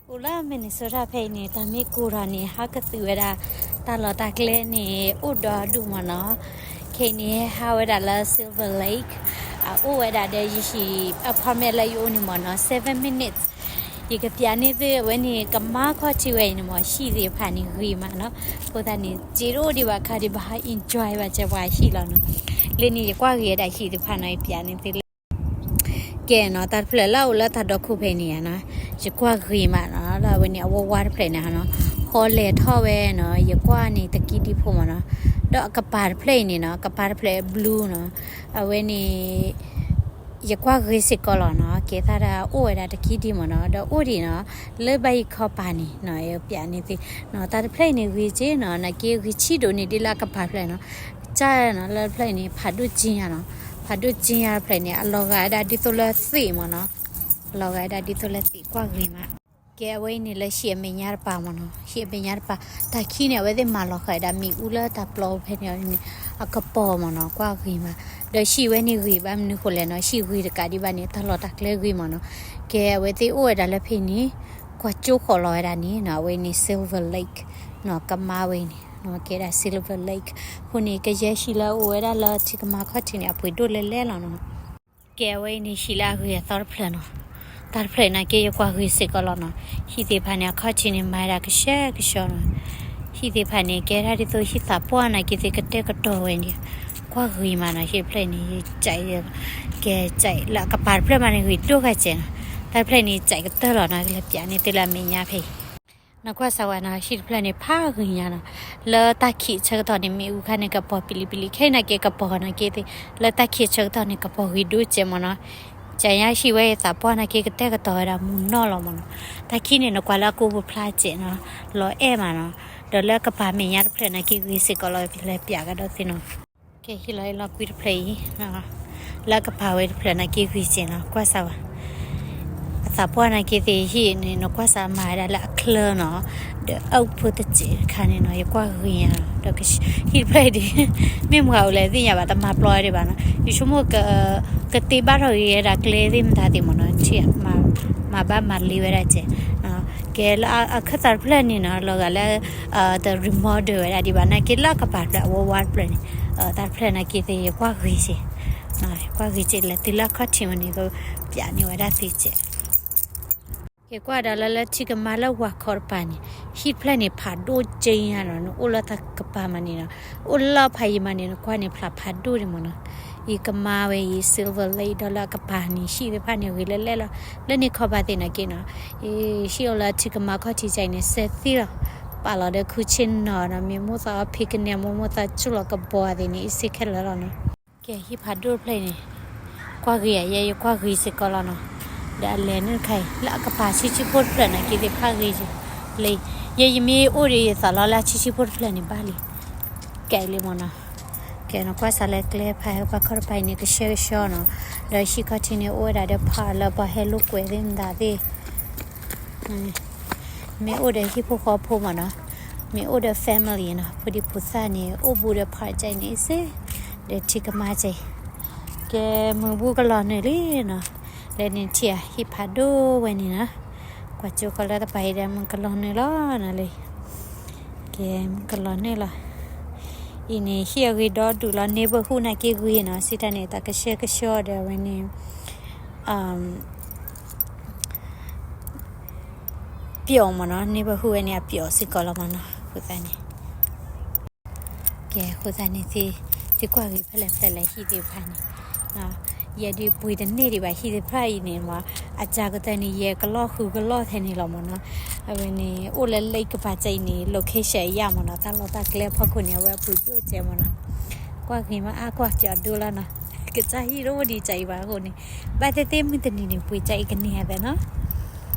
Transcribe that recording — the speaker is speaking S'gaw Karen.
အိၣ်လၢ Minnesota ဖဲအံၤန့ၣ် တၢ်မ့ၢ်ကိၢ်ထီၣ်န့ၣ် ဟါကသုးဝဲဒၣ် တၢ်လီၢ်တၢ်ကျဲန့ၣ် အိၣ်ဒီဒူၣ်မ့ၢ်နီၤ. ခဲအံၤန့ၣ် ဟးဝဲဒၣ်လၢ Silver Lake, အအိၣ်ဝဲဒၣ်ဒီးယဟံၣ် apartment လၢယအိၣ်န့ၣ်မ့ၢ်နီၤ seven minutes. ယကပျးန့ၢ်သု အဝဲန့ၣ် ကမါခီၣ်ထံးဝဲအံၤန့ၣ်မ့ၢ် ဟံၣ်သ့ၣ်တဖၣ်န့ၣ်ဂ့ၤမးနီၤ. အဃိသတးန့ၣ် စ့တအိၣ်ဒံးဘၣ်ခါဒံးဘၣ် enjoy ဘၣ်ကဲပှၤဟံၣ်လီၤနီၤ. လၢန့ၣ် ယကွၢ်ဂ့ၤဝဲဒၣ်ဟံၣ်သ့ၣ်တဖၣ်နီၤ ယပျးန့ၢ်သုလၢ ကဲနီၤ တၢ်တဖျၢၣ်လၢအအိၣ်လၢတၢ်ဒီခိၣ်ဖဲန့ၣ်နီၤ, ယကွၢ်ဂ့ၤမးနီၤ လၢအဝဲန့ၣ် အဝဲဝါတဖျၢၣ်န့ၣ်နီၤ, ဟီလဲၤထီၣ်ဝဲနီၤ ယကွၢ်န့ၢ်တကံဒံဖိမ့ၢ်နီၤ, ဒီးအကပၤတဖျၢၣ်အံၤန့ၣ်နီၤ ကပၤတဖျၢၣ် blue နီၤ, အဝဲန့ၣ် ယကွၢ်ဂ့ၤစ့ၢ်ကီးလီၤနီၤ, ကဲသးဒၣ်အိၣ်ဝဲဒၣ်တကံဒံမ့ၢ်နီၤ, ဒီးအိၣ်ဒံးနီၤ လၢဘၣ်ယံၤခီပၤန့ၣ်နီၤ ယပျးန့ၢ်သုနီၤ, တၢ်တဖျၢၣ်အံၤန့ၣ်ဂ့ၤက့နီၤ, နာ်က့ဂ့ၤဆံးဒိၣ်န့ၢ်ဒ်လၢအကပၤတဖျၢၣ်နီၤ, ကၢ်နီၤ လၢတဖျၢၣ်အံၤန့ၣ် ဖးဒိၣ်ကၠံယါနီၤ, ဖးဒိၣ်ကၠံယါတဖျၢၣ်န့ၣ် အလီၤဂာ်ဝဲဒၣ်ဒ်သိးလၢသ့ၣ်မ့ၢ်နီၤ, အလီၤဂာ်ဝဲဒၣ်ဒ်သိးလၢသ့ၣ်ကွၢ်ဂ့ၤမး, ကဲအဝဲအံၤန့ၣ်လၢဟံၣ်အမဲာ်ညါတပၤမ့ၢ်နီၤ, ဟံၣ်အမဲာ်ညါတပၤ, တၢ်ခံန့ၣ် အဝဲသ့ၣ်မၤလီၤဃာ်ဝဲဒၣ်မ့ၣ်အူလၢတၢ်ပျီဖဲန့ၣ်န့ၣ် အကပီၤမ့ၢ်နီၤ, ကွၢ်ဂ့ၤမး, ဒီးဟံၣ်ဝဲန့ၣ်ဂ့ၤဘၣ်မနုၤဃိလဲၣ်နီၤ, ဟံၣ်ဂ့ၤတကးဒံးဘၣ်န့ၣ် တၢ်လီၢ်တၢ်ကျဲဂ့ၤမ့ၢ်နီၤ, ကဲအဝဲသ့ၣ်အိၣ်ဝဲဒၣ်လၢဖဲန့ၣ် ကွၢ်ကၠိဃီၤလီၤဝဲဒၣ်န့ၣ်နီၤ, အဝဲန့ၣ် Silver Lake နီၤ, ကမါဝဲန့ၣ်နီၤ, ကဲဒၣ် Silver Lake, အဃိန့ၣ် ကယဲၢ်ဟံၣ်လၢအအိၣ်ဝဲဒၣ်လၢထံကမါခီၣ်ထံးန့ၣ် အပှ့ၤဒိၣ်လဲၣ်လဲၣ်လီၤနီၤ. ကဲအဝဲအံၤန့ၣ် ဟံၣ်လၢအဂ့ၤအသီတဖျၢၣ်နီၤ, တၢ်တဖျၢၣ်နာ်က့ယကွၢ်ဂ့ၤစ့ၢ်ကီးလီၤနီၤ, ဟံၣ်သ့ၣ်တဖၣ်န့ၣ် အခီၣ်ထံးန့ၣ် မၤဝဲဒၣ်ကဆှဲကဆှီနီၤ, ဟံၣ်သ့ၣ်တဖၣ်န့ၣ် ကဲဒၣ်ဒ်သိးဟံၣ်သးပှၢ်နာ်က့သ့ၣ်ကတဲာ်ကတီၤဝဲန့ၣ်, ကွၢ်ဂ့ၤမးနီၤ, ဟံၣ်တဖျၢၣ်န့ၣ် ယကဲ, ကဲလၢအကပၤတဖျၢၣ်မးန့ၣ် ဂ့ၤဒိၣ်ဂၤစဲးနီၤ, တၢ်တဖျၢၣ်န့ၣ် ကဲကတၢၢ်လီၤနီၤ, ကလဲၤပျးန့ၢ်သုလၢအမဲာ်ညါဖဲအံၤ နကွၢ်စၢ်ဝဲနီၤ, ဟံၣ်တဖျၢၣ်န့ၣ် ဖးဂ့ၤညါနီၤ, လၢတၢ်ခံးဆၢကတီၢ်န့ၣ် မ့ၣ်အူခါန့ၣ် ကပီၤပံၤလံပံၤလံ, ခဲအံၤနာ်က့ကပီၤနာ်က့သ့ၣ်, လၢတၢ်ခံးဆၢကတီၢ်န့ၣ် ကပီၤဂ့ၤဒိၣ်စဲးမ့ၢ်နီၤ, ကယါဟံၣ်ဝဲအံၤသးပှၢ်နာ်က့ကတဲာ်ကတီၤဝဲဒၣ်မူနီၢ်လီၤမ့ၢ်နီၤ, တၢ်ခံးန့ၣ် နကွၢ်လၢအကိးပူၤဖျါစဲးနီၤ, လီၤအဲၣ်မးနီၤ, ဒီးလၢအကပၤမဲာ်ညါတဖျၢၣ်နာ်က့ဂ့ၤစ့ၢ်ကီးလီၤ, ကလဲၤပျးကဒီးသ့ၣ်နီၤ ကဲဟံၣ်လီၤအဲၣ်လီၤကွံတဖျၢၣ်အံၤ, လၢအကပၤဝဲတဖျၢၣ်နာ်က့ဂ့ၤစဲးနီၤ, ကွၢ်စၢ်ဝဲ, အသးပှၢ်နာ်က့သ့ၣ်ဟံၣ်န့ၣ် နကွၢ်စၢ်မၤဝဲဒၣ်လၢအချၢနီၤ, ဒီးအုၣ်ဖိတစဲးတခါန့ၣ်နီၤ, ယကွၢ်ဂ့ၤညါနီၤ, ဒီးဟံၣ်တဖျၢၣ်အံၤဒ် မ့ၢ်မတၤအိၣ်လဲၣ်သ့ၣ်ညါဘၣ်, တမၤပျီဝဲဒံးဘၣ်နီၤ, ယဆိကမိၣ် ကသ့ဘၣ်ထီၣ်ဂ့ၤဝဲဒၣ်ကျဲသ့ၣ်မတၤသ့ၣ်မ့ၢ်နီၤ, ထံၣ် မၤဘၣ်မၤလ့ဝဲဒၣ်စဲး, ကဲလၢအခၢၣ်သးတဖျၢၣ်န့ၣ်နီၤ, လီၤဂာ်လၢ တ remodel ဝဲဒၣ်ဒံးဘၣ်, နာ်က့လၢအကပၤတဖျၢၣ် အဝဲဝါတဖျၢၣ်န့ၣ်, တၢ်တဖျၢၣ်နာ်က့သ့ၣ် ယကွၢ်ဂ့ၤစ့း, ယကွၢ်ဂ့ၤစ့း လဲၤတုၤလၢအခီၣ်ထံးဝဲန့ၣ် ကပျးန့ၢ်ဝဲဒၣ်သ့စဲး ကဲကွၢ်ဒီးလၢလၢထံကမါလၢဝၤခီတပၤန့ၣ်, ဟံၣ်တဖျၢၣ်န့ၣ် ဖးဒိၣ်က့ညါနီၤ, နအိၣ်လၢတၢ်ကပၤမးန့ၣ်နီၤ, အိၣ်လၢဖးယံၤမးန့ၣ် နကွၢ်န့ၣ်ဖျါဖးဒိၣ်ဒံးမ့ၢ်နီၤ, ယကမါဝဲအံၤ Silver Lake ဒီးလၢအကပၤန့ၣ် ဟံၣ်သ့ၣ်တဖၣ်န့ၣ် ဂ့ၤလၢလဲၣ်လီၤ, လၢန့ၣ်ခီပၤသ့ၣ်နာ်က့နီၤ, ဟံၣ်အိၣ်လၢထံကမါခီၣ်ထံးကဲအံၤန့ၣ် စဲးသ့လီၤ, ပာ်လီၤဒီးခူၣ်ဆ့ၣ်နီၤနီၤ, မ့ၢ်မိၣ်သးအီၣ်ဖံးကနဲ မိၢ်မိၣ်သးဆူၣ်လီၤကဘီသ့ၣ်န့ၣ် အ့ၣ်စ့ခဲလၢာ်လီၤနီၤ. ကဲဟံၣ်ဖးဒိၣ်တဖျၢၣ်အံၤန့ၣ်, ကွၢ်ဂ့ၤဧါ, ယဲယကွၢ်ဂ့ၤစ့ၢ်ကီးလီၤနီၤ, ဒီးအလဲၤန့ၣ်တခါအံၤ လၢအကပၤဆံးဆံးဖိတဖျၢၣ်နာ်က့သ့ၣ်ဖးဂ့ၤလံ, ယဲယမ့ၢ်အိၣ်ဒီးယသးလီလၢအဆံးဆံးဖိတဖျၢၣ်န့ၣ်ဘၣ်လံ, ကဲလံမ့ၢ်နီၤ, ကဲနကွၢ်စးလၢကျဲဖးဟဲပှၤခီၣ်တပၤအံၤန့ၣ် ကဆှဲကဆှီနီၤ, ဒီးဟံၣ်ခီၣ်ထံးန့ၣ် အိၣ်ဝဲဒၣ်ဒီးဖးလၢပှၤဟဲလိာ်ကွဲသ့ၣ်မတၤသ့ၣ် မ့ၢ်အိၣ်ဒီးဟံၣ်ဖိဃီဖိမ့ၢ်နီၤ, မ့ၢ်အိၣ်ဒီး family နီၤ, ဖိဒံဖိသၣ်န့ၣ် အိၣ်ဘူးဒီး park ကဲအံၤန့ၣ်စ့ၢ်, ဒီးထံကမါကဲအံၤ, ကဲမုၢ်ဘူကလီၤနုာ်လံနီၤ, လၢန့ၣ်ထံၣ်ဧါ ဟံၣ်ဖးဒိၣ်ဝဲန့ၣ်နီၤ, ကွၢ်ကၠိဃီလၢတပၤအံၤဒီးမုၢ်ကလီၤနုာ်လီၤနီၤလံ, ကဲမုၢ်ကလီၤနုာ်လီၤ, အံၤန့ၣ်ဟံၣ်အဂ့ၤဒီဒူၣ်လီၤ, neighborhood နာ်က့ဂ့ၤနီၤ, စံးတၢ်န့ၣ် တၢ်ကဆှဲကဆှီဒီးအဝဲန့ၣ် ပျီၣ်မ့ၢ်နီၤ, neighborhood ဝဲန့ၣ် အပျီၣ်စ့ၢ်ကီးလီၤမ့ၢ်နီၤ, အဃိသတးန့ၣ်, ကဲအဃိသတးန့ၣ်သ့, သုကွၢ်ဂ့ၤဖဲလဲၣ်ဖဲလဲၣ်ဟံၣ်သ့ၣ်တဖၣ်န့ၣ်, ယဲဒုးပှ့ၤတန့ၢ်ဒံးဘၣ်ဟံၣ်သ့ၣ်တဖၣ်အံၤန့ၣ်မ့ၢ်, အစှၤကတၢၢ်န့ၣ် ယဲကလီၢ်ဃုကလီၢ်ထဲန့ၣ်လီၤမ့ၢ်နီၤ, အဝဲန့ၣ် အိၣ်လၢ lake ကပၤကဲအံၤန့ၣ် location အယၢ်မ့ၢ်နီၤ, တၢ်လီၢ်တၢ်ကျဲဖီခိၣ်န့ၣ် အဝဲအပှ့ၤဒိၣ်ကဲမ့ၢ်နီၤ, ကွၢ်ဂ့ၤမးအါကွၢ်ပျီၣ်ဒိၣ်လီၤနီၤ, ကစၢ်ဟံၣ်တအိၣ်ဒံးကဲအံၤဘၣ်အဃိန့ၣ်, ဘၣ်သ့ၣ်သ့ၣ်မုၢ်တနံၤန့ၣ် ပှ့ၤကဲအံၤကန့ၢ်ဧါသနီၤ